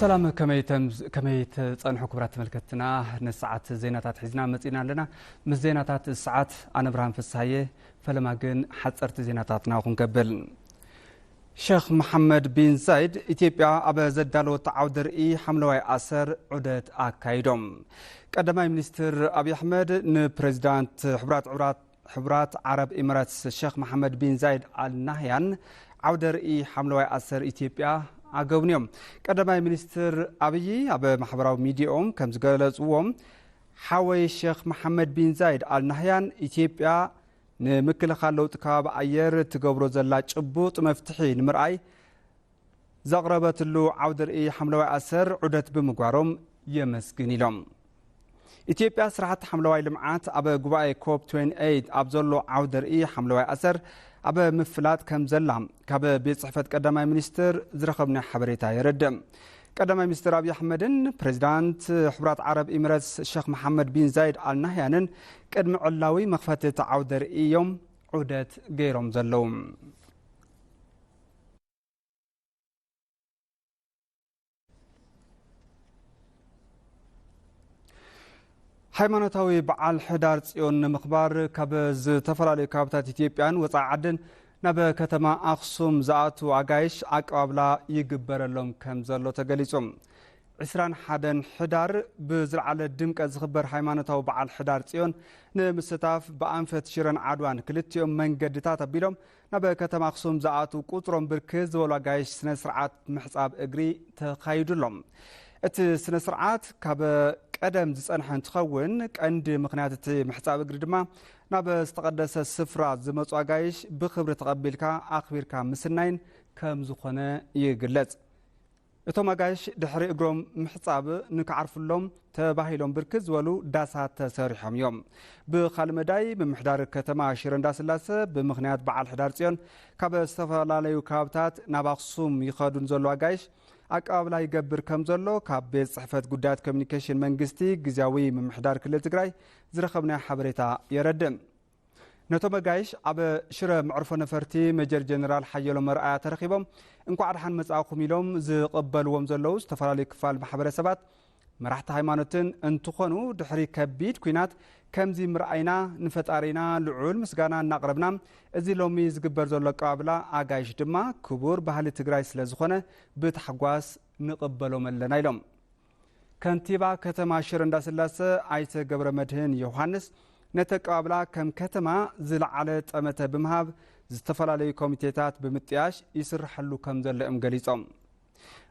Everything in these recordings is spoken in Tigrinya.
ሰላም፣ ከመይ ተምዝ-፣ ከመይ ትጸንሑ ክቡራት ተመልከትትና? ንሰዓት ዜናታት ሒዝና መጺና ኣለና። ምስ ዜናታት ሰዓት ኣነ ብርሃን ፍስሃየ፣ ፈለማ ግን ሓጸርቲ ዜናታትና ክንከብል። ሸኽ መሓመድ ቢን ዛይድ ኢትዮጵያ ኣብ ዘዳለወቶ ዓውደ ርእይ ሓምለዋይ ኣሰር ዑደት ኣካይዶም። ቀዳማይ ሚኒስትር ኣብይ ኣሕመድ ንፕሬዚዳንት ሕቡራት ዕብራት-፣ ሕቡራት ዓረብ ኤሚሬትስ ሸኽ መሓመድ ቢን ዛይድ ኣል ናህያን ዓውደ ርእይ ሓምለዋይ ኣሰር ኢትዮጵያ ኣገብንዮም። ቀዳማይ ሚኒስትር ኣብይ ኣብ ማሕበራዊ ሚዲያኦም ከም ዝገለጽዎም፣ ሓወይ ሸኽ መሓመድ ቢን ዛይድ ኣል ናህያን ኢትዮጵያ ንምክልኻል ለውጢ ከባቢ ኣየር ትገብሮ ዘላ ጭቡጥ መፍትሒ ንምርኣይ ዘቕረበትሉ ዓውደ ርእይ ሓምለዋይ ኣሰር ዑደት ብምግባሮም የመስግን ኢሎም። ኢትዮጵያ ስራሕቲ ሓምለዋይ ልምዓት ኣብ ጉባኤ ኮፕ ትዌንቲ ኤይት ኣብ ዘሎ ዓውደ ርእይ ሓምለዋይ ኣሰር ኣብ ምፍላጥ ከም ዘላ ካብ ቤት ጽሕፈት ቀዳማይ ሚኒስትር ዝረኸብናዮ ሓበሬታ የረድእ። ቀዳማይ ሚኒስትር ኣብይ ኣሕመድን ፕሬዚዳንት ሕቡራት ዓረብ ኤሚሬትስ ሸኽ መሓመድ ቢን ዛይድ ኣል ናህያንን ቅድሚ ዕላዊ መኽፈቲ እቲ ዓውደ ርእይ እዮም ዑደት ገይሮም ዘለዉ። ሃይማኖታዊ በዓል ሕዳር ጽዮን ንምኽባር ካብ ዝተፈላለዩ ከባብታት ኢትዮጵያን ወጻኢ ዓድን ናብ ከተማ ኣኽሱም ዝኣትዉ ኣጋይሽ ኣቀባብላ ይግበረሎም ከም ዘሎ ተገሊጹ። ዕስራን ሓደን ሕዳር ብዝለዓለ ድምቀት ዝኽበር ሃይማኖታዊ በዓል ሕዳር ጽዮን ንምስታፍ ብኣንፈት ሽረን ዓድዋን ክልቲኦም መንገድታት ኣቢሎም ናብ ከተማ ኣኽሱም ዝኣትዉ ቁጽሮም ብርክት ዝበሉ ኣጋይሽ ስነ ስርዓት ምሕጻብ እግሪ ተኻይዱሎም። እቲ ስነ ስርዓት ካብ ቀደም ዝጸንሐ እንትኸውን፣ ቀንዲ ምኽንያት እቲ ምሕጻብ እግሪ ድማ ናብ ዝተቐደሰ ስፍራ ዝመጹ ኣጋይሽ ብኽብሪ ተቐቢልካ ኣኽቢርካ ምስናይን ከም ዝኾነ ይግለጽ። እቶም ኣጋይሽ ድሕሪ እግሮም ምሕጻብ ንክዓርፍሎም ተባሂሎም ብርክት ዝበሉ ዳሳት ተሰሪሖም እዮም። ብኻልእ መዳይ፣ ምምሕዳር ከተማ ሽረ እንዳስላሰ ብምኽንያት በዓል ሕዳር ጽዮን ካብ ዝተፈላለዩ ከባብታት ናብ ኣኽሱም ይኸዱ ንዘለዉ ኣጋይሽ ኣቀባብላ ይገብር ከም ዘሎ ካብ ቤት ጽሕፈት ጉዳያት ኮሚኒኬሽን መንግስቲ ግዝያዊ ምምሕዳር ክልል ትግራይ ዝረኸብናዮ ሓበሬታ የረድእ። ነቶም ኣጋይሽ ኣብ ሽረ መዕርፎ ነፈርቲ ሜጀር ጀነራል ሓየሎም ኣርኣያ ተረኺቦም እንኳዕ ደሓን መጻእኹም ኢሎም ዝቕበልዎም ዘለዉ ዝተፈላለዩ ክፋል ማሕበረሰባት መራሕቲ ሃይማኖትን እንትኾኑ፣ ድሕሪ ከቢድ ኲናት ከምዚ ምርኣይና ንፈጣሪና ልዑል ምስጋና እናቕረብና፣ እዚ ሎሚ ዝግበር ዘሎ ኣቀባብላ ኣጋይሽ ድማ ክቡር ባህሊ ትግራይ ስለ ዝኾነ ብታሕጓስ ንቕበሎም ኣለና ኢሎም። ከንቲባ ከተማ ሽረ እንዳስላሰ ኣይተ ገብረ መድህን ዮሃንስ ነቲ ኣቀባብላ ከም ከተማ ዝለዓለ ጠመተ ብምሃብ ዝተፈላለዩ ኮሚቴታት ብምጥያሽ ይስርሐሉ ከም ዘሎ እዮም ገሊጾም።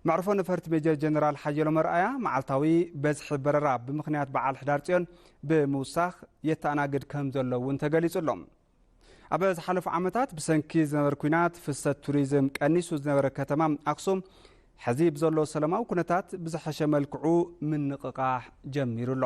መዕርፎ ነፈርቲ ሜጀር ጀነራል ሓየሎም ኣርኣያ መዓልታዊ በዝሒ በረራ ብምኽንያት በዓል ሕዳር ጽዮን ብምውሳኽ የተኣናግድ ከም ዘሎ እውን ተገሊጹ ኣሎ። ኣብ ዝሓለፉ ዓመታት ብሰንኪ ዝነበረ ኲናት ፍሰት ቱሪዝም ቀኒሱ ዝነበረ ከተማ ኣኽሱም፣ ሕዚ ብዘሎ ሰላማዊ ኩነታት ብዝሐሸ መልክዑ ምንቕቓሕ ጀሚሩ ኣሎ።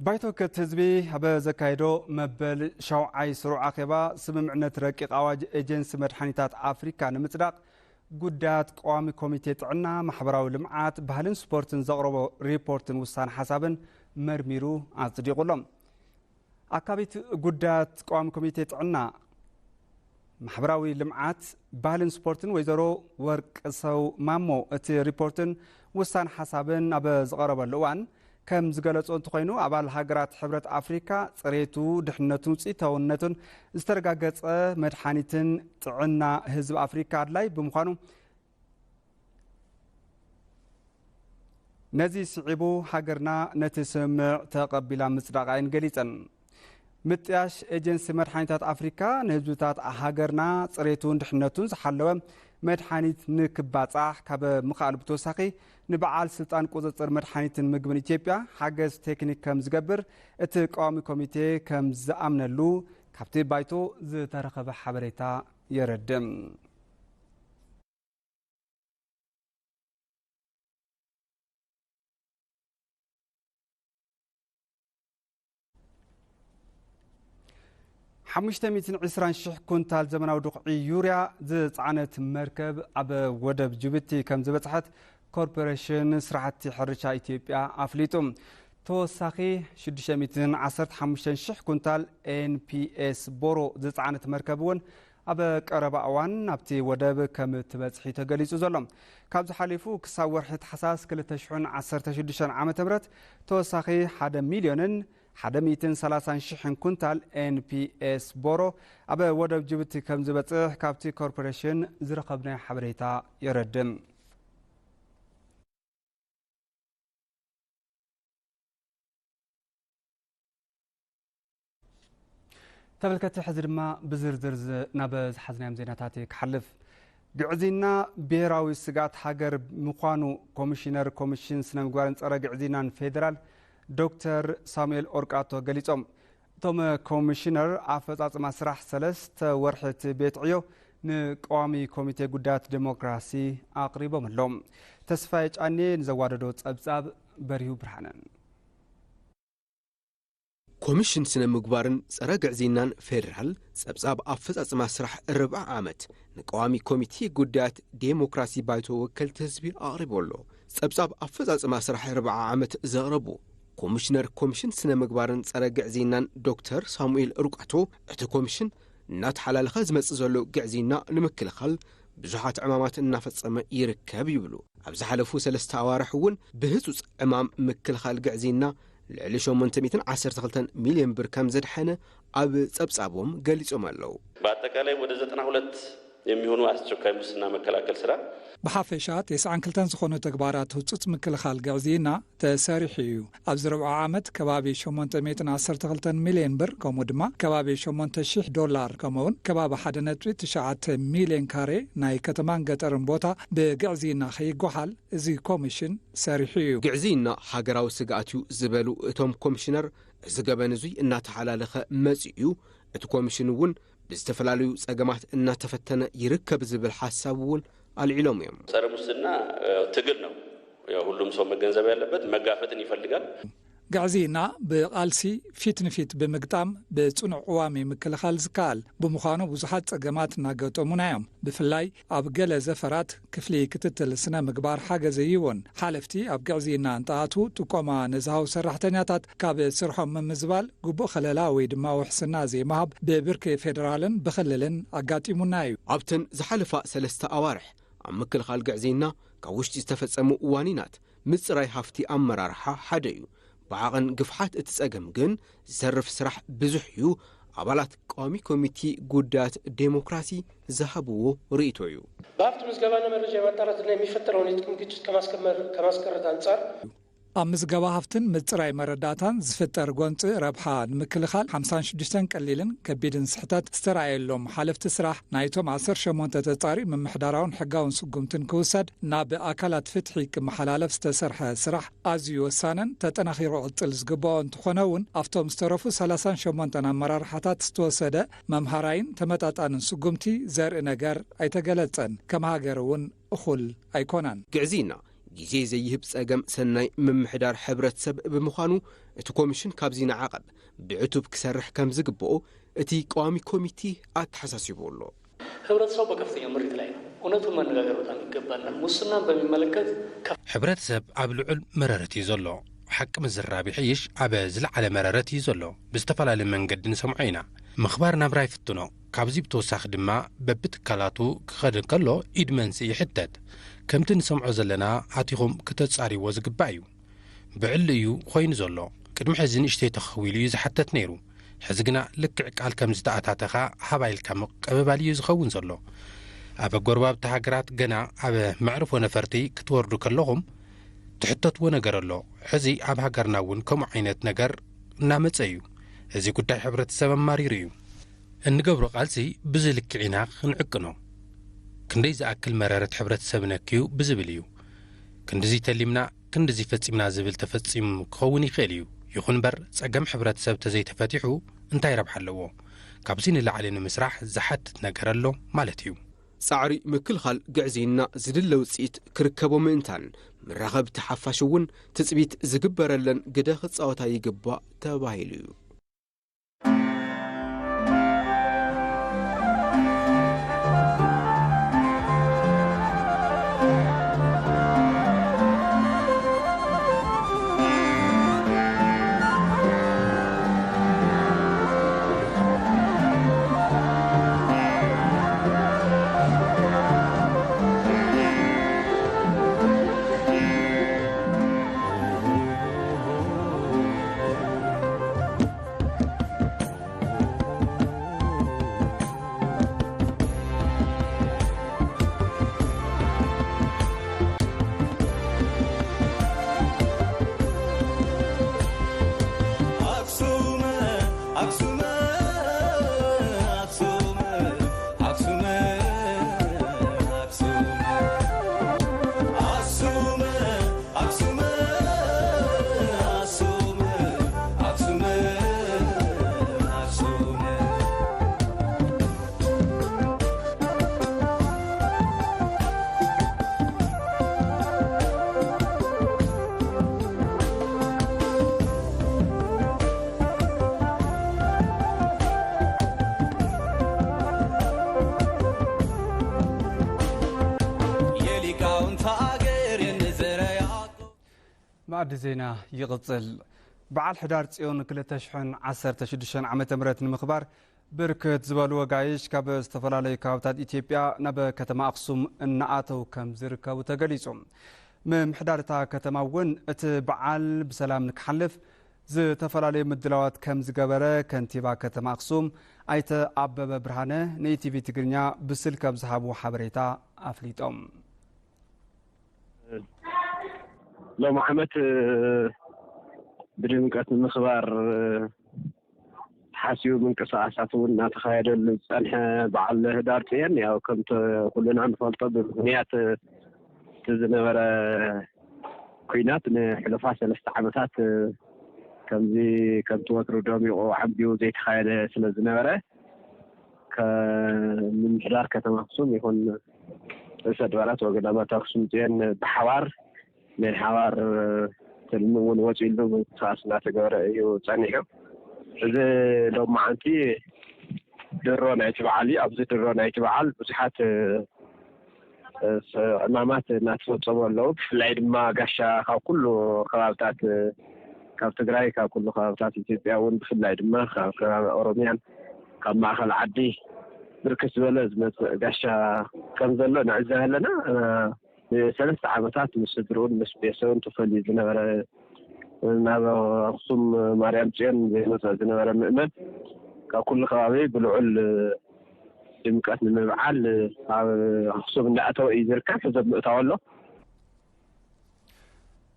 ባይቶ ወከልቲ ህዝቢ ኣብ ዘካየዶ መበል ሻውዓይ ስሩዕ ኣኼባ፣ ስምምዕነት ረቂቕ ኣዋጅ ኤጀንሲ መድሓኒታት ኣፍሪካ ንምጽዳቕ ጉዳያት ቀዋሚ ኮሚቴ ጥዕና፣ ማሕበራዊ ልምዓት፣ ባህልን ስፖርትን ዘቕረቦ ሪፖርትን ውሳነ ሓሳብን መርሚሩ ኣጽዲቑ ኣሎ። ኣካቢት ጉዳያት ቀዋሚ ኮሚቴ ጥዕና፣ ማሕበራዊ ልምዓት፣ ባህልን ስፖርትን ወይዘሮ ወርቅሰው ማሞ፣ እቲ ሪፖርትን ውሳነ ሓሳብን ኣብ ዝቐረበሉ እዋን ከም ዝገለጾ እንተኾይኑ፣ ኣባል ሃገራት ሕብረት ኣፍሪካ ጽሬቱ፣ ድሕነቱን ውፅኢታውነቱን ዝተረጋገጸ መድሓኒትን ጥዕና ህዝቢ ኣፍሪካ ኣድላይ ብምዃኑ፣ ነዚ ስዒቡ ሃገርና ነቲ ስምምዕ ተቐቢላ ምጽዳቓ እየን ገሊጸን። ምጥያሽ ኤጀንሲ መድሓኒታት ኣፍሪካ ንህዝብታት ሃገርና ጽሬቱን ድሕነቱን ዝሓለወ መድሓኒት ንክባጻሕ ካብ ምኽኣሉ ብተወሳኺ፣ ንበዓል ስልጣን ቁጽጽር መድሓኒትን ምግብን ኢትዮጵያ ሓገዝ ቴክኒክ ከም ዝገብር እቲ ቀዋሚ ኮሚቴ ከም ዝኣምነሉ ካብቲ ባይቶ ዝተረኸበ ሓበሬታ የረድእ። ሓሙሽተ ሚእትን ዕስራን ሽሕ ኩንታል ዘመናዊ ድኹዒ ዩርያ ዝጸዓነት መርከብ ኣብ ወደብ ጅቡቲ ከም ዝበጽሐት ኮርፖሬሽን ስራሕቲ ሕርሻ ኢትዮጵያ ኣፍሊጡ። ተወሳኺ ሽዱሽተ ሚእትን ዓሰርተ ሓሙሽተን ሽሕ ኩንታል ኤንፒኤስ ቦሮ ዝጸዓነት መርከብ እውን ኣብ ቀረባ እዋን ናብቲ ወደብ ከም እትበጽሕ እዩ ተገሊጹ ዘሎ። ካብዚ ሓሊፉ ክሳብ ወርሒ ታሕሳስ ክልተ ሽሕን ዓሰርተ ሽዱሽተን ዓመተ ምህረት ተወሳኺ ሓደ ሚልዮንን ሓደ ሚእትን ሰላሳን ሽሕን ኩንታል ኤንፒኤስ ቦሮ ኣብ ወደብ ጅቡቲ ከም ዝበጽሕ ካብቲ ኮርፖሬሽን ዝረኸብናዮ ሓበሬታ የረድእ። ተመልከትቲ፣ ሕዚ ድማ ብዝርዝር ዝ-፣ ናብ ዝሓዝናዮም ዜናታት ክሓልፍ። ግዕዝይና ብሄራዊ ስግኣት ሃገር ምዃኑ ኮሚሽነር ኮሚሽን ስነ ምግባርን ጸረ ግዕዝይናን ፌዴራል ዶክተር ሳሙኤል ኦርቃቶ ገሊጾም። እቶም ኮሚሽነር ኣፈጻጽማ ስራሕ ሰለስተ ወርሒ እቲ ቤት ዕዮ ንቀዋሚ ኮሚቴ ጉዳያት ዴሞክራሲ ኣቕሪቦም ኣለዉ። ተስፋዬ ጫኔ ንዘዋደዶ ጸብጻብ በሪሁ ብርሃነ። ኮሚሽን ስነ ምግባርን ጸረ ግዕዝይናን ፌዴራል ጸብጻብ ኣፈጻጽማ ስራሕ ርብዓ ዓመት ንቀዋሚ ኮሚቴ ጉዳያት ዴሞክራሲ ባይቶ ወከልቲ ህዝቢ ኣቕሪቡ ኣሎ። ጸብጻብ ኣፈጻጽማ ስራሕ ርብዓ ዓመት ዘቕረቡ ኮሚሽነር ኮሚሽን ስነ ምግባርን ጸረ ግዕዝይናን ዶክተር ሳሙኤል ሩቃቶ፣ እቲ ኮሚሽን እናተሓላለኸ ዝመጽእ ዘሎ ግዕዝይና ንምክልኻል ብዙሓት ዕማማት እናፈጸመ ይርከብ ይብሉ። ኣብ ዝሓለፉ ሰለስተ ኣዋርሕ እውን ብህጹጽ ዕማም ምክልኻል ግዕዝይና ልዕሊ ሸሞንተ ሚእትን ዓሰርተ ክልተን ሚልዮን ብር ከም ዘድሐነ ኣብ ጸብጻቦም ገሊጾም ኣለዉ። በአጠቃላይ ወደ ዘጠና ሁለት የሚሆኑ አስቸኳይ ሙስና መከላከል ስራ ብሓፈሻ፣ ተስዓን ክልተን ዝኾኑ ተግባራት ህጹጽ ምክልኻል ግዕዝይና ተሰሪሑ እዩ። ኣብዚ ርብዓ ዓመት ከባቢ ሸሞንተ ሚእትን ዓሰርተ ክልተን ሚልዮን ብር፣ ከምኡ ድማ ከባቢ ሸሞንተ ሽሕ ዶላር፣ ከምኡውን ከባቢ ሓደ ነጥቢ ትሽዓተ ሚልዮን ካሬ ናይ ከተማን ገጠርን ቦታ ብግዕዝይና ከይጓሓል እዚ ኮሚሽን ሰሪሑ እዩ። ግዕዝይና ሃገራዊ ስግኣት እዩ ዝበሉ እቶም ኮሚሽነር፣ እዚ ገበን እዙይ እናተሓላለኸ መጺኡ እዩ። እቲ ኮሚሽን እውን ብዝተፈላለዩ ጸገማት እናተፈተነ ይርከብ ዝብል ሓሳብ እውን ኣልዒሎም እዮም። ጸረ ሙስና፣ እ፣ ትግል ነው። ያው ሁሉም ሰው መገንዘብ ያለበት መጋፈጥን ይፈልጋል። ግዕዝይና ብቓልሲ ፊት ንፊት ብምግጣም ብጽኑዕ ቅዋም እዩ ምክልኻል ዝከኣል። ብምዃኑ ብዙሓት ጸገማት እናገጠሙና እዮም። ብፍላይ ኣብ ገለ ዘፈራት ክፍሊ ክትትል ስነ ምግባር ሓገዝ ኣይህቦን። ሓለፍቲ ኣብ ግዕዝይና እንትኣትዉ ጥቆማ ንዝሃቡ ሰራሕተኛታት ካብ ስርሖም ምምዝባል፣ ግቡእ ከለላ ወይ ድማ ውሕስና ዘይምሃብ ብብርኪ ፌደራልን ብክልልን ኣጋጢሙና እዩ። ኣብተን ዝሓለፋ ሰለስተ ኣዋርሕ ኣብ ምክልኻል ግዕዝይና ካብ ውሽጢ ዝተፈጸሙ ዋኒናት ምጽራይ ሃፍቲ ኣመራርሓ ሓደ እዩ። ብዓቐን ግፍሓት እቲ ጸገም ግን ዝተርፍ ስራሕ ብዙሕ እዩ። ኣባላት ቀዋሚ ኮሚቴ ጉዳያት ዴሞክራሲ ዝሃብዎ ርእይቶ እዩ። በሀብት ምዝገባና መረጃ የማጣራት እና የሚፈጠረውን የጥቅም ግጭት ከማስከመር-፣ ከማስቀረት አንጻር ኣብ ምዝገባ ሃፍትን ምጽራይ መረዳእታን ዝፍጠር ጎንፂ ረብሓ ንምክልኻል ሓምሳን ሽዱሽተን ቀሊልን ከቢድን ስሕተት ዝተረኣየሎም ሓለፍቲ ስራሕ ናይቶም ዓሰርተ ሸሞንተ ተጻሪ ምምሕዳራውን ሕጋውን ስጉምትን ክውሰድ ናብ ኣካላት ፍትሒ ክመሓላለፍ ዝተሰርሐ ስራሕ ኣዝዩ ወሳንን ተጠናኺሩ ክቕጽል ዝግብኦ እንትኾነ እውን ኣብቶም ዝተረፉ ሰላሳን ሸሞንተን ኣመራርሓታት ዝተወሰደ መምሃራይን ተመጣጣንን ስጉምቲ ዘርኢ ነገር ኣይተገለጸን። ከም ሃገር እውን እኹል ኣይኮነን። ግዕዝይና ግዜ ዘይህብ ጸገም ሰናይ ምምሕዳር ሕብረተሰብ ብምዃኑ፣ እቲ ኮሚሽን ካብዚ ንዓቐብ ብዕቱብ ክሰርሕ ከም ዝግብኦ እቲ ቀዋሚ ኮሚቴ ኣተሓሳሲቡ ኣሎ። ህብረተሰቡ በከፍተኛ ምሬት ላይ ነው። እውነቱን መነጋገር በጣም ይገባናል። ሙስናን በሚመለከት ከፍ- ሕብረተሰብ ኣብ ልዑል መረረት እዩ ዘሎ። ሓቂ ምዝራብ ይሕይሽ፣ ኣብ ዝለዓለ መረረት እዩ ዘሎ። ብዝተፈላለየ መንገዲ ንሰምዖ ኢና። ምኽባር ናብራ ይፍትኖ። ካብዚ ብተወሳኺ ድማ በብትካላቱ ክኸድ እንከሎ ኢድ መንስኢ ይሕተት። ከምቲ ንሰምዖ ዘለና ኣቲኹም ክተጻርይዎ ዝግባእ እዩ። ብዕሊ እዩ ኮይኑ ዘሎ። ቅድሚ ሕዚ ንእሽተይ ተኸዊሉ እዩ ዝሓተት ነይሩ። ሕዚ ግና ልክዕ ቃል ከም ዝተኣታተኻ ሃባ ኢልካ ምቅብባል እዩ ዝኸውን ዘሎ። ኣብ ጎረባብቲ ሃገራት ገና ኣብ መዕርፎ ነፈርቲ ክትወርዱ ከለኹም ትሕተትዎ ነገር ኣሎ። ሕዚ ኣብ ሃገርና እውን ከምኡ ዓይነት ነገር እናመጸ እዩ። እዚ ጉዳይ ሕብረተሰብ ኣማሪሩ እዩ። እንገብሮ ቃልሲ ብዚ ልክዕ ኢና ክንዕቅኖ። ክንደይ ዝኣክል መረረት ሕብረተሰብ ነክዩ ብዝብል እዩ። ክንድዚ ተሊምና፣ ክንድዚ ፈጺምና ዝብል ተፈጺሙ ክኸውን ይኽእል እዩ። ይኹን እምበር፣ ጸገም ሕብረተሰብ ተዘይተፈቲሑ እንታይ ረብሓ ኣለዎ? ካብዚ ንላዕሊ ንምስራሕ ዝሓትት ነገር ኣሎ ማለት እዩ። ጻዕሪ ምክልኻል ግዕዝይና ዝድለ ውጽኢት ክርከቦ ምእንታን፣ መራኸብቲ ሓፋሽ እውን ትጽቢት ዝግበረለን ግደ ክጻወታ ይግባእ ተባሂሉ እዩ። ኣዲ ዜና ይቕጽል። በዓል ሕዳር ጽዮን ክልተ ሽሕን ዓሰርተ ሽዱሽተን ዓመተ ምህረት ንምኽባር ብርክት ዝበሉ ኣጋይሽ ካብ ዝተፈላለዩ ከባብታት ኢትዮጵያ ናብ ከተማ ኣኽሱም እናኣተው ከም ዝርከቡ ተገሊጹ። ምምሕዳር እታ ከተማ እውን እቲ በዓል ብሰላም ንክሓልፍ ዝተፈላለዩ ምድላዋት ከም ዝገበረ ከንቲባ ከተማ ኣኽሱም ኣይተ ኣበበ ብርሃነ ንኢቲቪ ትግርኛ ብስልኪ ኣብ ዝሃብዎ ሓበሬታ ኣፍሊጦም። ሎም ዓመት ብድምቀት ንምኽባር ተሓሲቡ ምንቅስቃሳት እውን እናተኻየደሉ ዝፀንሐ በዓል ህዳር ፅየን ያው ከምቲ ኩልና ንፈልጦ ብምክንያት እቲ ዝነበረ ኩናት ንሕሉፋት ሰለስተ ዓመታት ከምዚ ከምቲ ወትሩ ደሚቑ ዓምቢቡ ዘይተኻየደ ስለ ዝነበረ ከምምሕዳር ከተማ ኣክሱም ይኹን ርእሰ ኣድባራት ወገዳማት ኣክሱም ፅዮን ብሓባር ናይ ሓባር ትልሚ እውን ወፂሉ ምንቅስቃስ እናተገበረ እዩ ፀኒሑ። እዚ ሎማዓንቲ ድሮ ናይቲ በዓል እዩ። ኣብዚ ድሮ ናይቲ በዓል ብዙሓት ዕማማት እናተፈፀሙ ኣለዉ። ብፍላይ ድማ ጋሻ ካብ ኩሉ ከባብታት ካብ ትግራይ ካብ ኩሉ ከባብታት ኢትዮጵያ እውን ብፍላይ ድማ ካብ ከባቢ ኦሮሚያን ካብ ማእኸል ዓዲ ብርክት ዝበለ ዝመፅእ ጋሻ ከም ዘሎ ንዕዘብ ኣለና። ንሰለስተ ዓመታት ምስ ስድርኡን ምስ ቤተሰቡን ተፈልዩ ዝነበረ ናብ ኣክሱም ማርያም ፅዮን ዘይመፀ ዝነበረ ምእመን ካብ ኩሉ ከባቢ ብልዑል ድምቀት ንምብዓል ኣብ ኣክሱም እንዳኣተወ እዩ ዝርከብ። ሕዚ ምእታው ኣሎ።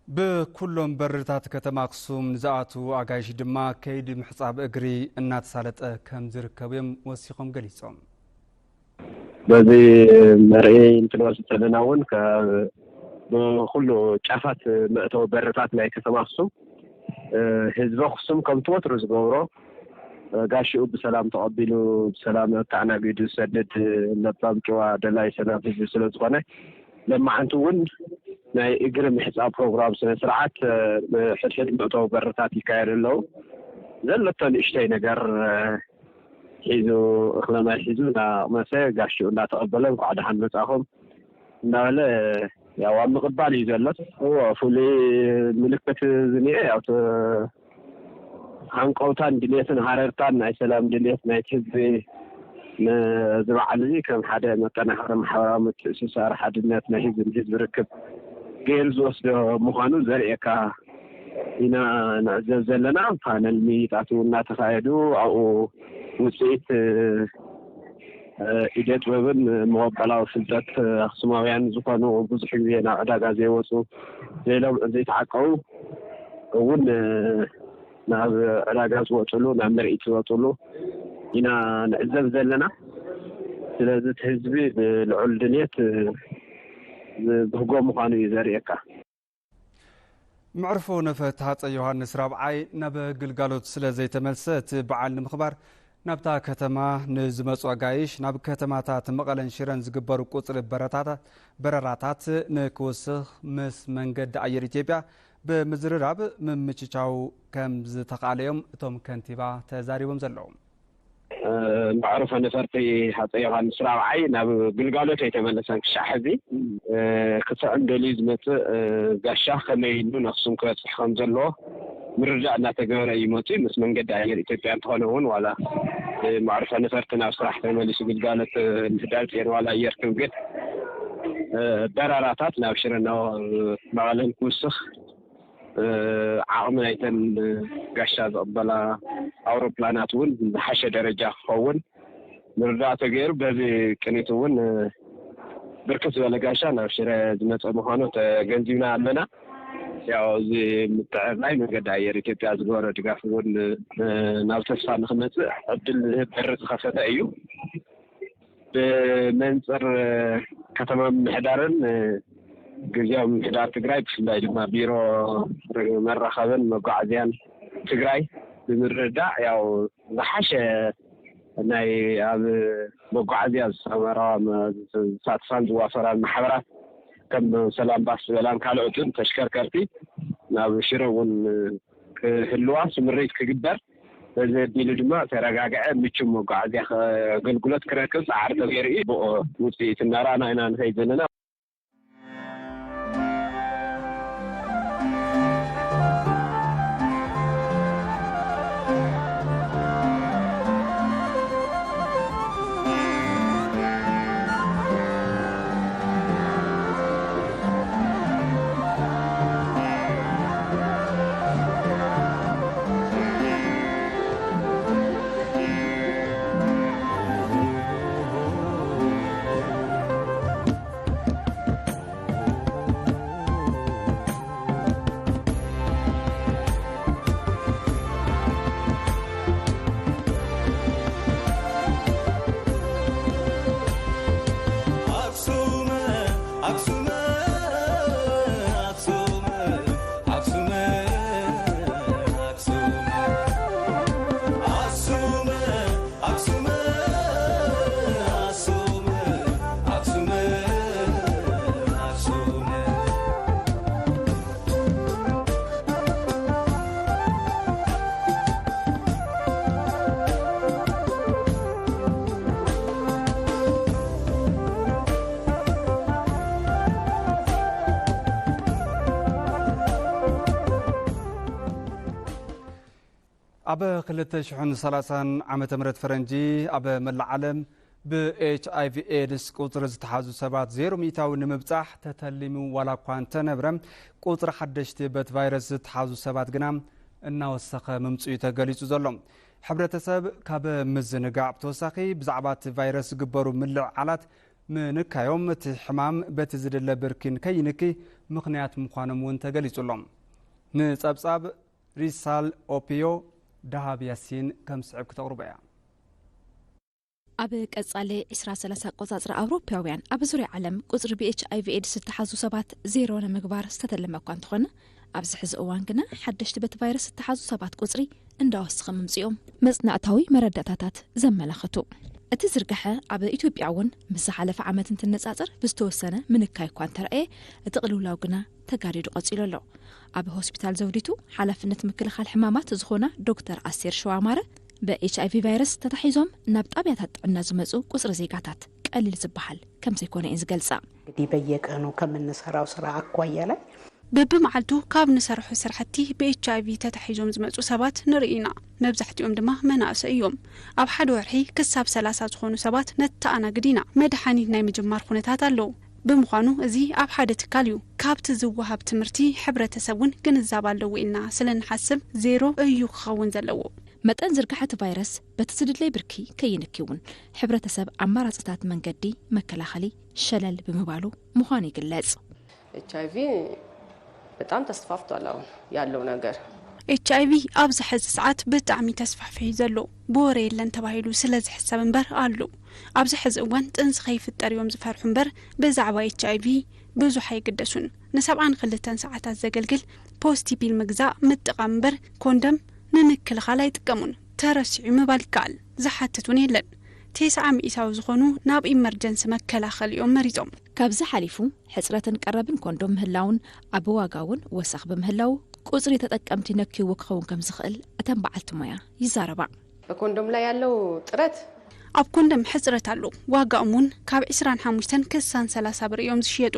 ብኩሎም በርታት ከተማ ኣክሱም ንዝኣትዉ ኣጋይሽ ድማ ከይዲ ምሕፃብ እግሪ እናተሳለጠ ከም ዝርከቡ እዮም ወሲኾም ገሊፆም። በዚ መርእ እንትንወስድ ዘለና እውን ብኩሉ ጫፋት መእተዊ በርታት ናይ ከተማ ኣክሱም ህዝቢ ኣክሱም ከምቲ ወትሩ ዝገብሮ ጋሽኡ ብሰላም ተቐቢሉ ብሰላም ኣተኣናጊዱ ዝሰድድ ለባም ጭዋ ደላይ ሰላም ህዝቢ ስለ ዝኾነ ለማዓንቲ እውን ናይ እግሪ ምሕፃብ ፕሮግራም ስነ ስርዓት ብሕድሕድ መእተዊ በርታት ይካየድ ኣለዉ። ዘለቶ ንእሽተይ ነገር ሒዙ እኽለ ማይ ሒዙ እናቐመሰ ጋሽኡ እናተቐበለ እንኳዕ ደሓን መፃኹም እናበለ ያው ኣብ ምቕባል እዩ ዘሎ። እዎ ፍሉይ ምልክት ዝኒኤ ያው ሃንቀውታን ድልየትን ሃረርታን ናይ ሰላም ድልየት ናይቲ ህዝቢ ነዚ በዓል እዚ ከም ሓደ መጠናኸሪ ማሕበራዊ ምትእስሳር ሓድነት ናይ ህዝቢ ንህዝቢ ርክብ ገይሩ ዝወስዶ ምዃኑ ዘርእየካ ኢና ንዕዘብ ዘለና። ፓነል ምይይጣት እውን እናተኻየዱ ኣብኡ ውፅኢት ኢደ ጥበብን መቐበላዊ ፍልጠት ኣክሱማውያን ዝኾኑ ብዙሕ ግዜ ናብ ዕዳጋ ዘይወፁ ዘይለምዑ ዘይተዓቀቡ እውን ናብ ዕዳጋ ዝወፅሉ ናብ ምርኢት ዝወፅሉ ኢና ንዕዘብ ዘለና። ስለዚ እቲ ህዝቢ ብልዑል ድልየት ዝብህጎ ምዃኑ እዩ ዘርእየካ። መዕርፎ ነፈርቲ ሃፀይ ዮሃንስ ራብዓይ ናብ ግልጋሎት ስለ ዘይተመልሰ እቲ በዓል ንምኽባር ናብታ ከተማ ንዝመፁ ኣጋይሽ ናብ ከተማታት መቐለን ሽረን ዝግበሩ ቁፅሪ በረራታት ንክውስኽ ምስ መንገዲ ኣየር ኢትዮጵያ ብምዝርራብ ምምችቻው ከም ዝተኻእለ እዮም እቶም ከንቲባ ተዛሪቦም ዘለዉ። መዕርፎ ነፈርቲ ሃፀይ ዮሃንስ ራብዓይ ናብ ግልጋሎት ኣይተመለሰን ክሻዕ ሕዚ ክስዕም ደልዩ ዝመፅእ ጋሻ ከመይ ኢሉ ንኣክሱም ክበፅሕ ከም ዘለዎ ምርዳእ እናተገበረ እዩ መፅኡ። ምስ መንገዲ ኣየር ኢትዮጵያ እንተኾነ እውን ዋላ መዕርፎ ነፈርቲ ናብ ስራሕ ተመሊሱ ግልጋሎት ምህዳር ፅዮን ዋላ ይርክብ ግን በረራታት ናብ ሽረ ናብ መቐለን ክውስኽ ዓቕሚ ናይተን ጋሻ ዝቕበላ ኣውሮፕላናት እውን ዝሓሸ ደረጃ ክኸውን ምርዳእ ተገይሩ በዚ ቅኒት እውን ብርክት ዝበለ ጋሻ ናብ ሽረ ዝመፀ ምዃኑ ተገንዚብና ኣለና። ያው እዚ ምትዕርራይ መንገዲ ኣየር ኢትዮጵያ ዝገበሮ ድጋፍ እውን ናብ ተስፋ ንክመፅእ ዕድል ዝህብ በሪ ዝኸፈተ እዩ። ብመንፅር ከተማ ምምሕዳርን ግዝያዊ ምምሕዳር ትግራይ ብፍላይ ድማ ቢሮ መራኸብን መጓዓዝያን ትግራይ ብምርዳእ ያው ዝሓሸ ናይ ኣብ መጓዓዝያ ዝሰማረዋ ዝሳትፋን ዝዋፈራን ማሕበራት ከም ሰላም ባስ ዝበላን ካልኦትን ተሽከርከርቲ ናብ ሽረ እውን ክህልዋ ስምሪት ክግበር በዚ ኣቢሉ ድማ ተረጋግዐ ምቹ መጓዓዝያ ኣገልግሎት ክረክብ ፃዕሪ ተገይሩ እዩ። ብኡ ውፅኢት እናረኣና ኢና ንኸይድ ዘለና። ኣክሱም ኣክሱም ኣክሱም ኣክሱም ኣክሱም ኣክሱም ኣክሱም ኣክሱም ኣክሱም ኣብ ክልተ ሽሕን ሰላሳን ዓመተ ምህረት ፈረንጂ ኣብ መላእ ዓለም ብ ኤች ኣይ ቪ ኤድስ ቁጽሪ ዝተሓዙ ሰባት ዜሮ ሚእታዊ ንምብጻሕ ተተሊሙ ዋላ እኳ እንተነብረ፣ ቁጽሪ ሓደሽቲ በት ቫይረስ ዝተሓዙ ሰባት ግና እናወሰኸ ምምጽኡ እዩ ተገሊጹ ዘሎ። ሕብረተሰብ ካብ ምዝንጋዕ ብተወሳኺ ብዛዕባ እቲ ቫይረስ ዝግበሩ ምልዕዓላት ምንካዮም እቲ ሕማም በቲ ዝድለ ብርኪ ንከይንኪ ምኽንያት ምዃኖም እውን ተገሊጹ ኣሎ። ንጸብጻብ ሪሳል ኦፒዮ ደሃብ ያሲን ከም ስዕብ ክተቕርቦ እያ። ኣብ ቀጻሊ ዕስራ ሰላሳ ኣቆጻጽራ ኣውሮፓውያን ኣብ ዙርያ ዓለም ቁጽሪ ብ ኤች ኣይ ቪ ኤድስ ዝተሓዙ ሰባት ዜሮ ንምግባር ዝተተለመ እኳ እንተኾነ፣ ኣብዚ ሕዚ እዋን ግና ሓደሽቲ በቲ ቫይረስ ዝተሓዙ ሰባት ቁጽሪ እንዳወሰኸ ምምጽኦም መጽናዕታዊ መረዳእታታት ዘመላኽቱ። እቲ ዝርግሐ ኣብ ኢትዮጵያ እውን ምስ ዝሓለፈ ዓመት እንትነጻጸር ብዝተወሰነ ምንካይ እኳ እንተረኣየ፣ እቲ ቅልውላው ግና ተጋዲዱ ቀጺሉ ኣሎ። ኣብ ሆስፒታል ዘውዲቱ ሓላፍነት ምክልኻል ሕማማት ዝኾና ዶክተር ኣስቴር ሸዋማረ፣ ብ ኤች ኣይ ቪ ቫይረስ ተታሒዞም ናብ ጣብያታት ጥዕና ዝመጹ ቁጽሪ ዜጋታት ቀሊል ዝበሃል ከም ዘይኮነ እየን ዝገልጻ። እንግዲህ በየቀኑ ከምንሰራው ስራ አኳያ ላይ በብመዓልቱ ካብ ንሰርሖ ስራሕቲ ብ ኤች ኣይ ቪ ተታሒዞም ዝመጹ ሰባት ንርኢ ኢና። መብዛሕትኦም ድማ መናእሰይ እዮም። ኣብ ሓደ ወርሒ ክሳብ ሰላሳ ዝኾኑ ሰባት ነተኣናግድ ኢና። መድሓኒት ናይ ምጅማር ኩነታት ኣለዉ። ብምዃኑ እዚ ኣብ ሓደ ትካል እዩ። ካብቲ ዝወሃብ ትምህርቲ ሕብረተሰብ እውን ግንዛብ ኣለዎ ኢልና ስለ ንሓስብ ዜሮ እዩ ክኸውን ዘለዎ። መጠን ዝርግሐ እቲ ቫይረስ በቲ ዝድለይ ብርኪ ከይንኪ እውን ሕብረተሰብ ኣማራፅታት መንገዲ መከላኸሊ ሸለል ብምባሉ ምዃኑ ይግለፅ። ኤች ኣይ ቪ በጣም ተስፋፍቷል። አሁን ያለው ነገር ኤች ኣይ ቪ ኣብዚ ሕዚ ሰዓት ብጣዕሚ ተስፋሕፊሑ ዘሎ ብወረ የለን ተባሂሉ ስለ ዝሕሰብ እምበር ኣሎ። ኣብዚ ሕዚ እዋን ጥንሲ ከይፍጠር እዮም ዝፈርሑ እምበር ብዛዕባ ኤች ኣይ ቪ ብዙሕ ኣይግደሱን። ንሰብዓን ክልተን ሰዓታት ዘገልግል ፖስቲ ፒል ምግዛእ ምጥቃም እምበር ኮንደም ንምክልኻል ኣይጥቀሙን። ተረሲዑ ምባል ይከኣል። ዝሓትት እውን የለን። ቴስዓ ሚኢታዊ ዝኾኑ ናብ ኢመርጀንሲ መከላኸሊ እዮም መሪጾም። ካብዚ ሓሊፉ ሕፅረትን ቀረብን ኮንዶም ምህላውን ኣብ ዋጋ እውን ወሰኽ ብምህላው ቁፅሪ ተጠቀምቲ ነክይዎ ክኸውን ከም ዝኽእል እተን በዓልቲ ሞያ ይዛረባ። በኮንዶም ላይ ያለው ጥረት ኣብ ኮንደም ሕፅረት ኣሎ። ዋጋኦም እውን ካብ ዕስራን ሓሙሽተን ክሳን ሰላሳ ብር እዮም ዝሽየጡ።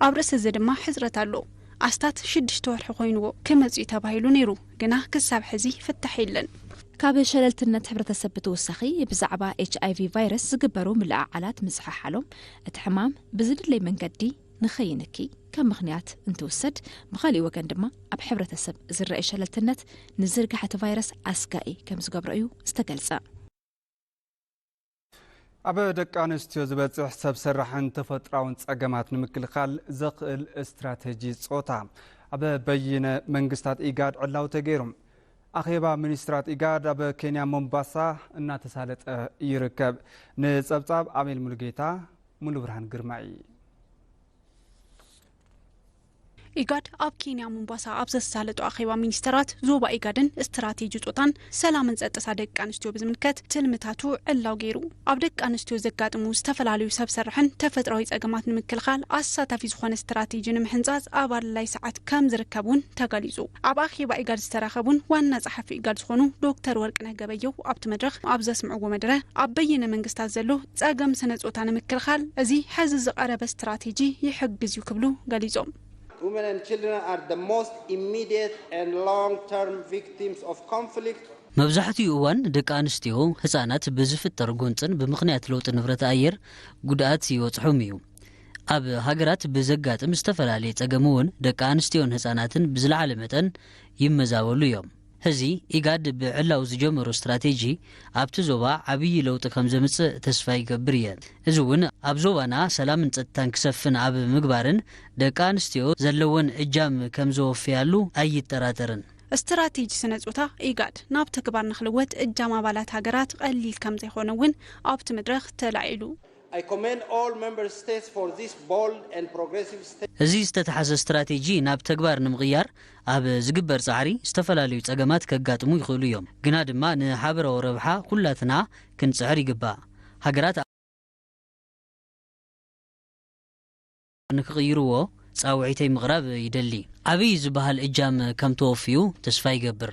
ኣብ ርእሲ እዚ ድማ ሕፅረት ኣሎ። ኣስታት ሽዱሽተ ወርሒ ኮይንዎ ክመፅኡ እዩ ተባሂሉ ነይሩ፣ ግና ክሳብ ሕዚ ፍታሕ የለን። ካብ ሸለልትነት ሕብረተሰብ ብተወሳኺ ብዛዕባ ኤች ኣይ ቪ ቫይረስ ዝግበሩ ምልዕዓላት ምዝሕሓሎም እቲ ሕማም ብዝድለይ መንገዲ ንኸይንኪ ከም ምኽንያት እንትውሰድ፣ ብኻሊእ ወገን ድማ ኣብ ሕብረተሰብ ዝረአ ሸለልትነት ንዝርጋሕ እቲ ቫይረስ ኣስጋኢ ከም ዝገብሮ እዩ ዝተገልጸ። ኣብ ደቂ ኣንስትዮ ዝበፅሕ ሰብ ሰራሕን ተፈጥራውን ፀገማት ንምክልኻል ዘኽእል ስትራተጂ ፆታ ኣብ በይነ መንግስታት ኢጋድ ዕላዊ ተገይሩ። ኣኼባ ሚኒስትራት ኢጋድ ኣብ ኬንያ ሞምባሳ እናተሳለጠ ይርከብ። ንፀብፃብ ኣሜል ሙሉጌታ፣ ሙሉ ብርሃን ግርማይ። ኢጋድ ኣብ ኬንያ ሞምባሳ ኣብ ዘሳለጦ ኣኼባ ሚኒስተራት ዞባ ኢጋድን ስትራቴጂ ጾታን ሰላምን ጸጥታ ደቂ ኣንስትዮ ብዝምልከት ትልምታቱ ዕላው ገይሩ። ኣብ ደቂ ኣንስትዮ ዘጋጥሙ ዝተፈላለዩ ሰብ ሰራሕን ተፈጥራዊ ጸገማት ንምክልኻል ኣሳታፊ ዝኾነ ስትራቴጂ ንምሕንጻጽ ኣብ ኣድላይ ሰዓት ከም ዝርከብ እውን ተገሊጹ። ኣብ ኣኼባ ኢጋድ ዝተራኸቡን ዋና ጸሓፊ ኢጋድ ዝኾኑ ዶክተር ወርቅነህ ገበየው ኣብቲ መድረኽ ኣብ ዘስምዕዎ መደረ ኣብ በይነ መንግስታት ዘሎ ጸገም ስነ ጾታ ንምክልኻል እዚ ሕዚ ዝቐረበ ስትራቴጂ ይሕግዝ እዩ ክብሉ ገሊጾም። Women and children are the most immediate and long-term victims of conflict. መብዛሕትኡ እዋን ደቂ ኣንስትዮ ህጻናት ብዝፍጠር ጎንጽን ብምኽንያት ለውጢ ንብረት ኣየር ጉድኣት ይበጽሖም እዩ። ኣብ ሃገራት ብዘጋጥም ዝተፈላለየ ጸገም እውን ደቂ ኣንስትዮን ህጻናትን ብዝለዓለ መጠን ይመዛበሉ እዮም። ሕዚ ኢጋድ ብዕላው ዝጀመሮ ስትራቴጂ ኣብቲ ዞባ ዓብዪ ለውጢ ከም ዘምጽእ ተስፋ ይገብር እየ። እዚ እውን ኣብ ዞባና ሰላምን ጸጥታን ክሰፍን ኣብ ምግባርን ደቂ ኣንስትዮ ዘለወን እጃም ከም ዘወፍያሉ ኣይጠራጠርን። ስትራቴጂ ስነ ጾታ ኢጋድ ናብ ተግባር ንኽልወጥ እጃም ኣባላት ሃገራት ቀሊል ከም ዘይኮነ እውን ኣብቲ መድረኽ ተላዒሉ። I commend all member states for this bold and progressive step. እዚ ዝተተሓዘ ስትራቴጂ ናብ ተግባር ንምቕያር ኣብ ዝግበር ጻዕሪ ዝተፈላለዩ ጸገማት ከጋጥሙ ይኽእሉ እዮም። ግና ድማ ንሓበራዊ ረብሓ ኩላትና ክንጽዕር ይግባእ። ሃገራት ንክቕይርዎ ጻውዒተይ ምቕራብ ይደሊ። ዓብዪ ዝበሃል እጃም ከም ተወፍዩ ተስፋ ይገብር።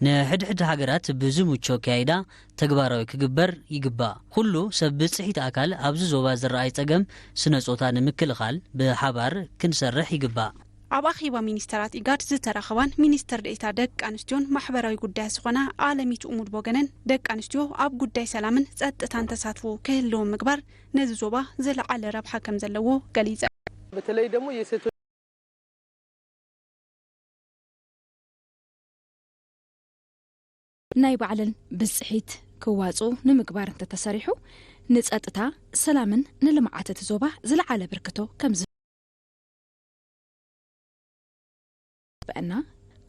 ንሕድሕድ ሃገራት ብዝምቹ ኣካይዳ ተግባራዊ ክግበር ይግባእ። ኩሉ ሰብ ብጽሒት ኣካል ኣብዚ ዞባ ዝረኣይ ጸገም ስነ ጾታ ንምክልኻል ብሓባር ክንሰርሕ ይግባእ። ኣብ ኣኼባ ሚኒስተራት ኢጋድ ዝተረኸባን ሚኒስተር ዴኤታ ደቂ ኣንስትዮን ማሕበራዊ ጉዳያት ዝኾና ኣለሚቱ እሙድ ቦገነን፣ ደቂ ኣንስትዮ ኣብ ጉዳይ ሰላምን ጸጥታን ተሳትፎ ክህልዎም ምግባር ነዚ ዞባ ዝለዓለ ረብሓ ከም ዘለዎ ገሊጸን። በተለይ ደግሞ የሴቶች ናይ ባዕለን ብፅሒት ክዋፅኡ ንምግባር እንተተሰሪሑ ንፀጥታ፣ ሰላምን ንልምዓት እቲ ዞባ ዝለዓለ ኣበርክቶ ከም ዝህበና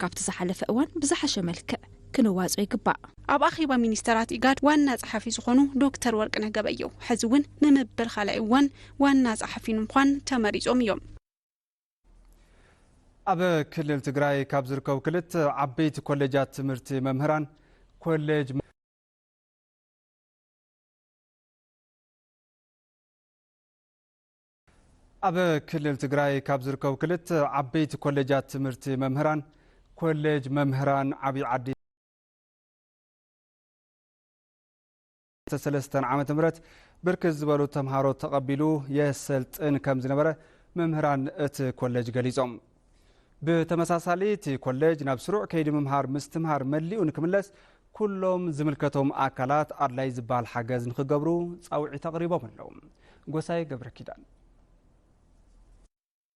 ካብቲ ዝሓለፈ እዋን ብዝሓሸ መልክዕ ክንዋፅኦ ይግባእ። ኣብ ኣኼባ ሚኒስተራት ኢጋድ ዋና ጸሓፊ ዝኾኑ ዶክተር ወርቅነህ ገበየሁ፣ ሕዚ እውን ንምብር ካልኣይ እዋን ዋና ጸሓፊ ንምዃን ተመሪጾም እዮም። ኣብ ክልል ትግራይ ካብ ዝርከቡ ክልተ ዓበይቲ ኮሌጃት ትምህርቲ መምህራን ኮሌጅ ኣብ ክልል ትግራይ ካብ ዝርከቡ ክልተ ዓበይቲ ኮሌጃት ትምህርቲ መምህራን ኮሌጅ መምህራን ዓብዪ ዓዲ ሰለስተን ዓመተ ምህረት ብርክት ዝበሉ ተምሃሮ ተቐቢሉ የሰልጥን ከም ዝነበረ መምህራን እቲ ኮሌጅ ገሊጾም። ብተመሳሳሊ እቲ ኮሌጅ ናብ ስሩዕ ከይዲ ምምሃር ምስትምሃር መሊኡ ንክምለስ ኩሎም ዝምልከቶም ኣካላት ኣድላይ ዝበሃል ሓገዝ ንክገብሩ ፃውዒት ኣቕሪቦም ኣለዉ። ጎሳይ ገብረ ኪዳን።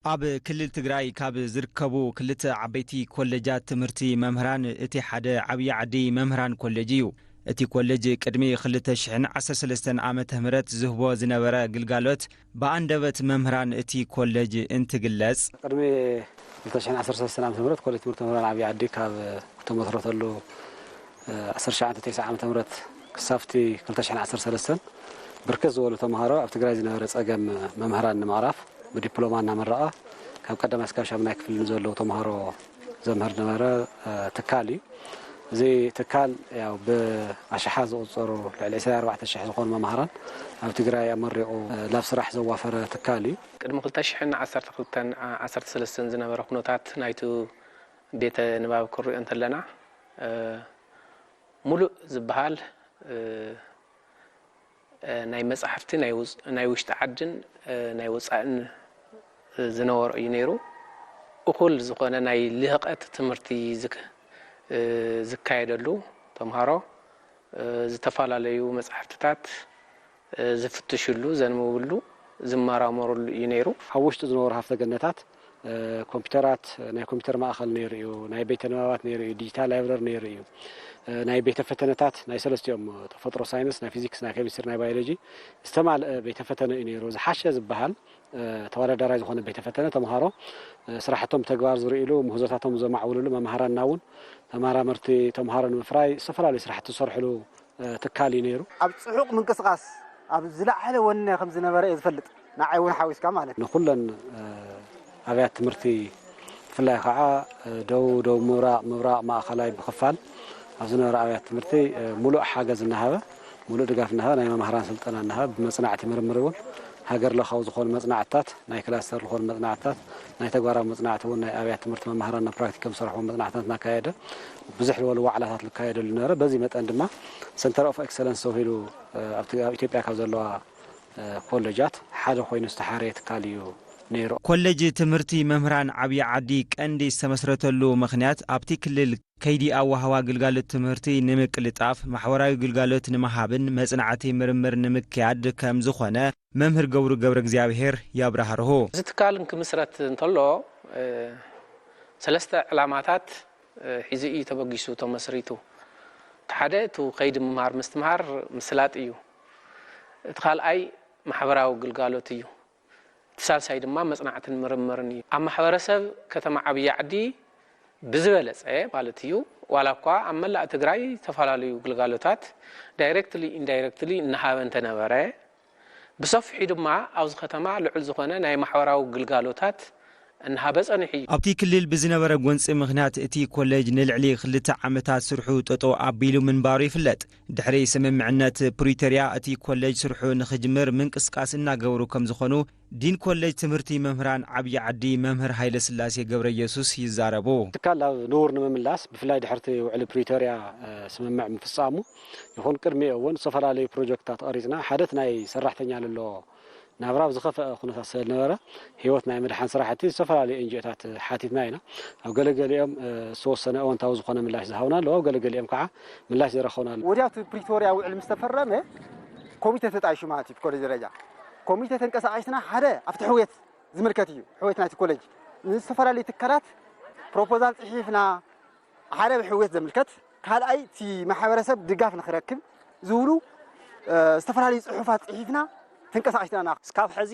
ኣብ ክልል ትግራይ ካብ ዝርከቡ ክልተ ዓበይቲ ኮሌጃት ትምህርቲ መምህራን እቲ ሓደ ዓብዪ ዓዲ መምህራን ኮሌጅ እዩ። እቲ ኮሌጅ ቅድሚ ክልተ ሽሕን ዓሰርተ ሰለስተን ዓመተ ምህረት ዝህቦ ዝነበረ ግልጋሎት ብኣንደበት መምህራን እቲ ኮሌጅ እንትግለጽ፣ ቅድሚ ክልተ ሽሕን ዓሰርተ ሰለስተን ዓመተ ምህረት ኮሌጅ ትምህርቲ መምህራን ዓብዪ ዓዲ ካብ እተመስረተሉ ዓሰርተ ትሽዓተ ዓመተ ምህረት ክሳብቲ ክልተ ሽሕን ዓሰርተ ሰለስተን ብርክት ዝበሉ ተምሃሮ ኣብ ትግራይ ዝነበረ ጸገም መምህራን ንምቕራፍ ብዲፕሎማ እናመረቐ ካብ ቀዳማይ እስካብ ሻምናይ ክፍሊ ንዘለዉ ተምሃሮ ዘምህር ዝነበረ ትካል እዩ። እዚ ትካል ያው ብኣሽሓት ዝቑጸሩ ልዕሊ ዕስራን ኣርባዕተን ሽሕ ዝኾኑ መማህራን ኣብ ትግራይ ኣመሪቑ ናብ ስራሕ ዘዋፈረ ትካል እዩ። ቅድሚ ክልተ ሽሕን ዓሰርተ ክልተን ዓሰርተ ሰለስተን ዝነበረ ኩነታት ናይቲ ቤተ ንባብ ክንሪኦ እንተለና ሙሉእ ዝበሃል ናይ መጻሕፍቲ ናይ ውሽጢ ዓድን ናይ ወጻእን ዝነበሮ እዩ ነይሩ። እኹል ዝኾነ ናይ ልህቐት ትምህርቲ ዝካየደሉ ተምሃሮ ዝተፈላለዩ መጻሕፍትታት ዝፍትሽሉ፣ ዘንብብሉ፣ ዝመራመርሉ እዩ ነይሩ። ኣብ ውሽጢ ዝነበሩ ሃፍተ ገነታት ኮምፒውተራት፣ ናይ ኮምፒውተር ማእኸል ነይሩ እዩ፣ ናይ ቤተ ንባባት ነይሩ እዩ፣ ዲጂታል ላይብረሪ ነይሩ እዩ፣ ናይ ቤተ ፈተነታት ናይ ሰለስቲኦም ተፈጥሮ ሳይንስ፣ ናይ ፊዚክስ፣ ናይ ኬሚስትሪ፣ ናይ ባዮሎጂ ዝተማልአ ቤተ ፈተነ እዩ ነይሩ። ዝሓሸ ዝበሃል ተወዳዳራይ ዝኾነ ቤተ ፈተነ ተምሃሮ ስራሕቶም ብተግባር ዝርእይሉ፣ ምህዞታቶም ዘማዕብልሉ፣ መማህራንና እውን ተመራመርቲ ተምሃሮ ንምፍራይ ዝተፈላለዩ ስራሕቲ ዝሰርሕሉ ትካል እዩ ነይሩ። ኣብ ፅሑቕ ምንቅስቓስ ኣብ ዝለዓለ ወነ ከም ዝነበረ እየ ዝፈልጥ፣ ንዓይ እውን ሓዊስካ ማለት እዩ። ንኩለን ኣብያት ትምህርቲ ብፍላይ ከዓ ደቡብ፣ ደቡብ ምብራቕ፣ ምብራቕ ማእኸላይ ብክፋል ኣብ ዝነበረ ኣብያት ትምህርቲ ሙሉእ ሓገዝ እናሃበ፣ ሙሉእ ድጋፍ እናሃበ፣ ናይ መማህራን ስልጠና እናሃበ፣ ብመፅናዕቲ ምርምር እውን ሃገር ለኻዊ ዝኾኑ መፅናዕትታት፣ ናይ ክላስተር ዝኾኑ መፅናዕትታት፣ ናይ ተግባራዊ መፅናዕቲ እውን ናይ ኣብያት ትምህርቲ መማህራንና ፕራክቲክ ከም ዝሰርሕዎ መፅናዕትታት እናካየደ ብዙሕ ዝበሉ ዋዕላታት ዝካየደሉ ነበረ። በዚ መጠን ድማ ሰንተር ኦፍ ኤክሰለንስ ተባሂሉ ኣብ ኢትዮጵያ ካብ ዘለዋ ኮሌጃት ሓደ ኮይኑ ዝተሓረየ ትካል እዩ ነይሩ። ኮሌጅ ትምህርቲ መምህራን ዓብዪ ዓዲ ቀንዲ ዝተመስረተሉ ምኽንያት ኣብቲ ክልል ከይዲ ኣወሃህባ ግልጋሎት ትምህርቲ ንምቅልጣፍ፣ ማሕበራዊ ግልጋሎት ንምሃብን መፅናዕቲ ምርምር ንምክያድ ከም ዝኾነ መምህር ገብሩ ገብረ እግዚኣብሔር ያብራህርሁ። እዚ ትካል እንክምስረት እንተሎ ሰለስተ ዕላማታት ሒዙ እዩ ተበጊሱ ተመስሪቱ። እቲ ሓደ እቲ ከይዲ ምምሃር ምስትምሃር ምስላጥ እዩ። እቲ ካልኣይ ማሕበራዊ ግልጋሎት እዩ። እቲ ሳልሳይ ድማ መፅናዕትን ምርምርን እዩ። ኣብ ማሕበረሰብ ከተማ ዓብዪ ዓዲ ብዝበለፀ ማለት እዩ፣ ዋላ እኳ ኣብ መላእ ትግራይ ዝተፈላለዩ ግልጋሎታት ዳይሬክትሊ ኢንዳይሬክትሊ እናሃበ እንተነበረ፣ ብሰፊሑ ድማ ኣብዚ ከተማ ልዑል ዝኾነ ናይ ማሕበራዊ ግልጋሎታት እናሃበ ጸኒሑ እዩ። ኣብቲ ክልል ብዝነበረ ጎንጺ ምኽንያት እቲ ኮሌጅ ንልዕሊ ክልተ ዓመታት ስርሑ ጠጠው ኣቢሉ ምንባሩ ይፍለጥ። ድሕሪ ስምምዕነት ፕሪቶርያ እቲ ኮሌጅ ስርሑ ንኽጅምር ምንቅስቃስ እናገበሩ ከም ዝኾኑ ዲን ኮሌጅ ትምህርቲ መምህራን ዓብዪ ዓዲ መምህር ሃይለስላሴ ገብረየሱስ ይዛረቡ። ትካል ናብ ንቡር ንምምላስ ብፍላይ ድሕርቲ ውዕሊ ፕሪቶርያ ስምምዕ ምፍፃሙ ይኹን ቅድሚኡ እውን ዝተፈላለዩ ፕሮጀክትታት ቀሪፅና ሓደት ናይ ሰራሕተኛ ለሎ ናብራ ኣብ ዝኸፈአ ኩነታት ስለ ዝነበረ ህይወት ናይ ምድሓን ስራሕቲ ዝተፈላለዩ ኤንጂኦታት ሓቲትና ኢና። ኣብ ገለገሊኦም ዝተወሰነ እወንታዊ ዝኾነ ምላሽ ዝሃቡና ኣለዉ፣ ኣብ ገለገሊኦም ከዓ ምላሽ ዘይረኸቡና ኣለዉ። ወዲያው እቲ ፕሪቶርያ ውዕል ምስ ተፈረመ ኮሚቴ ተጣይሹ ማለት እዩ። ብኮሌጅ ደረጃ ኮሚቴ ተንቀሳቒስና ሓደ ኣብቲ ሕውየት ዝምልከት እዩ። ሕውየት ናይቲ ኮሌጅ ንዝተፈላለዩ ትካላት ፕሮፖዛል ፅሒፍና ሓደ ብሕውየት ዘምልከት፣ ካልኣይ እቲ ማሕበረሰብ ድጋፍ ንክረክብ ዝብሉ ዝተፈላለዩ ፅሑፋት ፅሒፍና ተንቀሳቂስና ኢና። እስካብ ሕዚ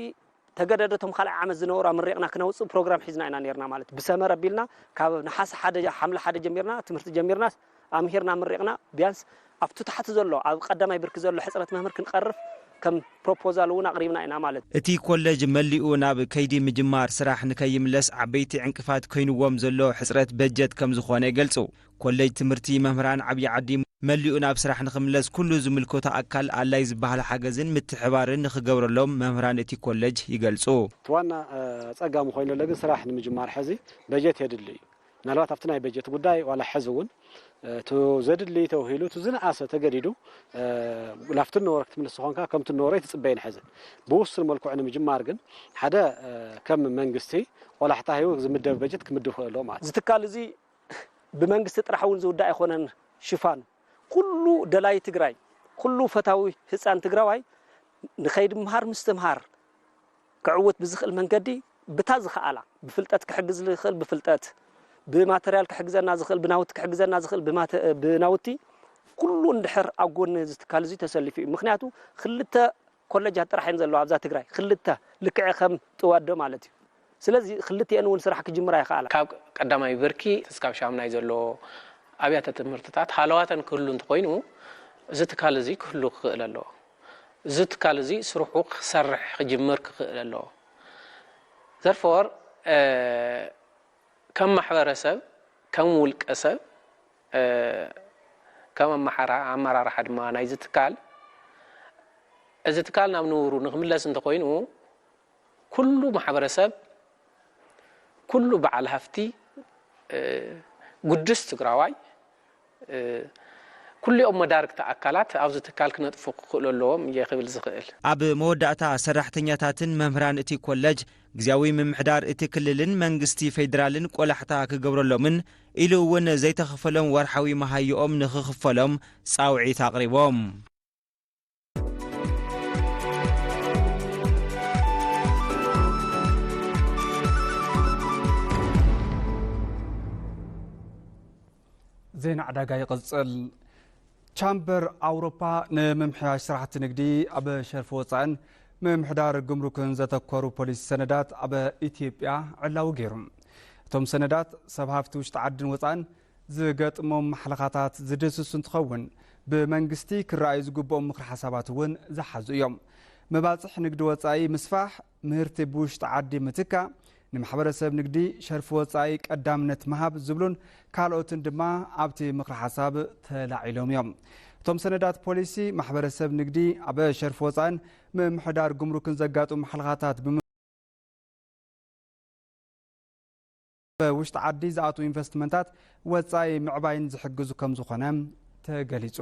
ተገደደቶም ካልኣይ ዓመት ዝነበሩ ኣምሪቕና ክነውፅእ ፕሮግራም ሒዝና ኢና ነርና ማለት ብሰመረ ኣቢልና ካብ ነሓሰ ሓደ ሓምለ ሓደ ጀሚርና ትምህርቲ ጀሚርና ኣምሂርና ኣምሪቕና ቢያንስ ኣብቲ ታሕቲ ዘሎ ኣብ ቀዳማይ ብርኪ ዘሎ ሕፅረት መምህር ክንቐርፍ ከም ፕሮፖዛል እውን ኣቕሪብና ኢና ማለት። እቲ ኮለጅ መሊኡ ናብ ከይዲ ምጅማር ስራሕ ንከይምለስ ዓበይቲ ዕንቅፋት ኮይንዎም ዘሎ ሕፅረት በጀት ከም ዝኾነ ይገልፁ። ኮለጅ ትምህርቲ መምህራን ዓብዪ ዓዲ መሊኡ ናብ ስራሕ ንክምለስ ኩሉ ዝምልከቶ ኣካል ኣድላይ ዝበሃል ሓገዝን ምትሕባርን ንክገብረሎም መምህራን እቲ ኮለጅ ይገልፁ። እቲ ዋና ፀጋሚ ኮይኑ ዘሎ ግን ስራሕ ንምጅማር ሕዚ በጀት የድሊ እዩ። ምናልባት ኣብቲ ናይ በጀት ጉዳይ ዋላ ሕዚ እውን እቲ ዘድሊ ተውሂሉ እቲ ዝነኣሰ ተገዲዱ ላፍቲ ነበረ ክትምልስ ዝኾንካ ከምቲ ነበረ ኣይትፅበይን። ሕዚ ብውሱን መልክዑ ንምጅማር ግን ሓደ ከም መንግስቲ ቆላሕታ ሂቡ ዝምደብ በጀት ክምድብ ክእሎ ማለት እዩ። ዝትካል እዚ ብመንግስቲ ጥራሕ እውን ዝውዳእ ኣይኮነን። ሽፋኑ ኩሉ ደላይ ትግራይ ኩሉ ፈታዊ ህፃን ትግራዋይ ንኸይዲ ምሃር ምስትምሃር ክዕውት ብዝኽእል መንገዲ ብታ ዝኸኣላ ብፍልጠት ክሕግዝ ዝኽእል ብፍልጠት ብማተርያል ክሕግዘና ዝኽእል ብናውቲ ክሕግዘና ዝኽእል ብናውቲ ኩሉ እንድሕር ኣብ ጎኒ እዚ ትካል እዚ ተሰሊፉ እዩ። ምክንያቱ ክልተ ኮለጃት ጥራሕ እየን ዘለዋ ኣብዛ ትግራይ ክልተ ልክዕ ከም ጥዋዶ ማለት እዩ። ስለዚ ክልቲኤን እውን ስራሕ ክጅምራ ይኽኣላ። ካብ ቀዳማይ ብርኪ እስካብ ሻምናይ ዘሎ ኣብያተ ትምህርትታት ሃለዋተን ክህሉ እንተኾይኑ እዚ ትካል እዚ ክህሉ ክኽእል ኣለዎ። እዚ ትካል እዚ ስርሑ ክሰርሕ ክጅምር ክኽእል ኣለዎ። ዘርፈወር ከም ማሕበረሰብ ከም ውልቀ ሰብ ከም ኣመሓራ ኣመራርሓ ድማ ናይዚ ትካል እዚ ትካል ናብ ንቡሩ ንክምለስ እንተኾይኑ ኩሉ ማሕበረሰብ ኩሉ በዓል ሃፍቲ ግዱስ ትግራዋይ ኩሊኦም መዳርግቲ ኣካላት ኣብዚ ትካል ክነጥፉ ክኽእሉ ኣለዎም እየ ክብል ዝኽእል። ኣብ መወዳእታ ሰራሕተኛታትን መምህራን እቲ ኮለጅ ግዝያዊ ምምሕዳር እቲ ክልልን መንግስቲ ፌዴራልን ቆላሕታ ክገብረሎምን ኢሉ እውን ዘይተኸፈሎም ወርሓዊ መሃይኦም ንኽኽፈሎም ፃውዒት ኣቕሪቦም። ዜና ዕዳጋ ይቕጽል። ቻምበር ኣውሮፓ ንምምሕያሽ ስራሕቲ ንግዲ ኣብ ሸርፊ ወጻእን ምምሕዳር ግምሩክን ዘተኮሩ ፖሊሲ ሰነዳት ኣብ ኢትዮጵያ ዕላዊ ገይሩ። እቶም ሰነዳት ሰብ ሃፍቲ ውሽጢ ዓድን ወጻእን ዝገጥሞም ማሕለኻታት ዝድህስሱ እንትኸውን፣ ብመንግስቲ ክረኣዩ ዝግብኦም ምኽሪ ሓሳባት እውን ዝሓዙ እዮም። መባፅሕ ንግዲ ወፃኢ ምስፋሕ፣ ምህርቲ ብውሽጢ ዓዲ ምትካእ፣ ንማሕበረሰብ ንግዲ ሸርፊ ወፃኢ ቀዳምነት ምሃብ ዝብሉን ካልኦትን ድማ ኣብቲ ምኽሪ ሓሳብ ተላዒሎም እዮም። እቶም ሰነዳት ፖሊሲ ማሕበረሰብ ንግዲ ኣብ ሸርፊ ወፃእን ምምሕዳር ጉምሩክን ዘጋጥሙ ማሕለኻታት ብውሽጢ ዓዲ ዝኣትዉ ኢንቨስትመንታት ወፃኢ ምዕባይን ዝሕግዙ ከምዝኾነ ተገሊፁ።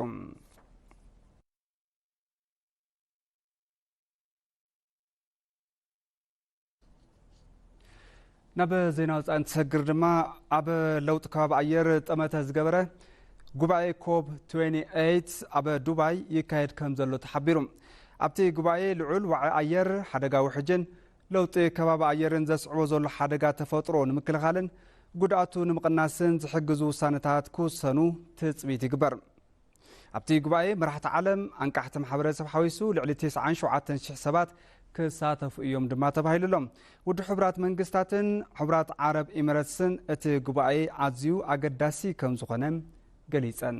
ናብ ዜና ወፃኢ እንትሰግር ድማ ኣብ ለውጢ ከባቢ ኣየር ጠመተ ዝገበረ ጉባኤ ኮብ ትዌንቲ ኤይት ኣብ ዱባይ ይካየድ ከም ዘሎ ተሓቢሩ። ኣብቲ ጉባኤ ልዑል ዋዒ ኣየር፣ ሓደጋ ውሕጅን ለውጢ ከባቢ ኣየርን ዘስዕቦ ዘሎ ሓደጋ ተፈጥሮ ንምክልኻልን ጉድኣቱ ንምቕናስን ዝሕግዙ ውሳነታት ክውሰኑ ትፅቢት ይግበር። ኣብቲ ጉባኤ መራሕቲ ዓለም፣ ኣንቃሕቲ ማሕበረሰብ ሓዊሱ ልዕሊ ተስዓን ሸውዓተን ሽሕ ሰባት ክሳተፉ እዮም ድማ ተባሂሉ ኣሎ። ውድብ ሕቡራት መንግስታትን ሕቡራት ዓረብ ኤሚረትስን እቲ ጉባኤ ኣዝዩ ኣገዳሲ ከም ዝኾነ ገሊፀን።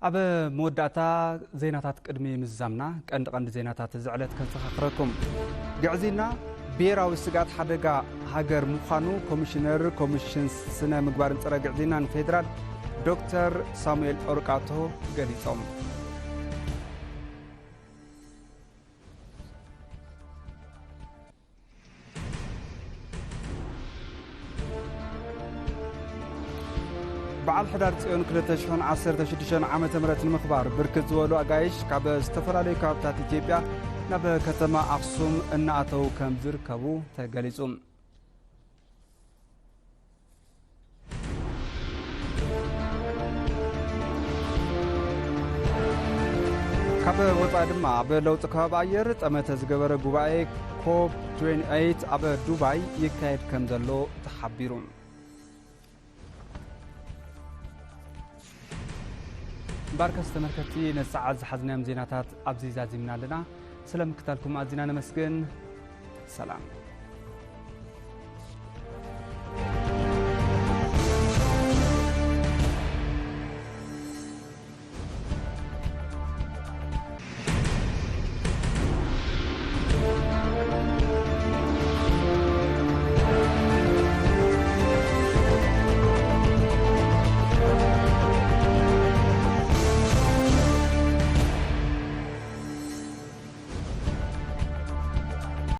ኣብ መወዳእታ ዜናታት ቅድሚ ምዝዛምና ቀንዲ ቀንዲ ዜናታት እዚ ዕለት ከዘኻኽረኩም። ግዕዝይና ብሄራዊ ስግኣት ሓደጋ ሃገር ምዃኑ ኮሚሽነር ኮሚሽን ስነ ምግባርን ጸረ ግዕዝይናን ፌዴራል ዶክተር ሳሙኤል ኦርቃቶ ገሊጾም። በዓል ሕዳር ጽዮን ክልተ ሽሕን ዓሰርተ ሽዱሽተን ዓመተ ምህረት ንምኽባር ብርክት ዝበሉ ኣጋይሽ ካብ ዝተፈላለዩ ከባብታት ኢትዮጵያ ናብ ከተማ ኣኽሱም እናኣተው ከም ዝርከቡ ተገሊጹ። ካብ ወጻኢ ድማ ኣብ ለውጢ ከባቢ ኣየር ጠመተ ዝገበረ ጉባኤ ኮፕ ትዌንቲ ኤይት ኣብ ዱባይ ይካየድ ከም ዘሎ ተሓቢሩ። እምበኣርከስ ተመልከትቲ፣ ነዚ ሰዓት ዝሓዝናዮም ዜናታት ኣብዚ ዛዚምና ኣለና። ስለ ምክታልኩም ኣዚና ነመስግን። ሰላም።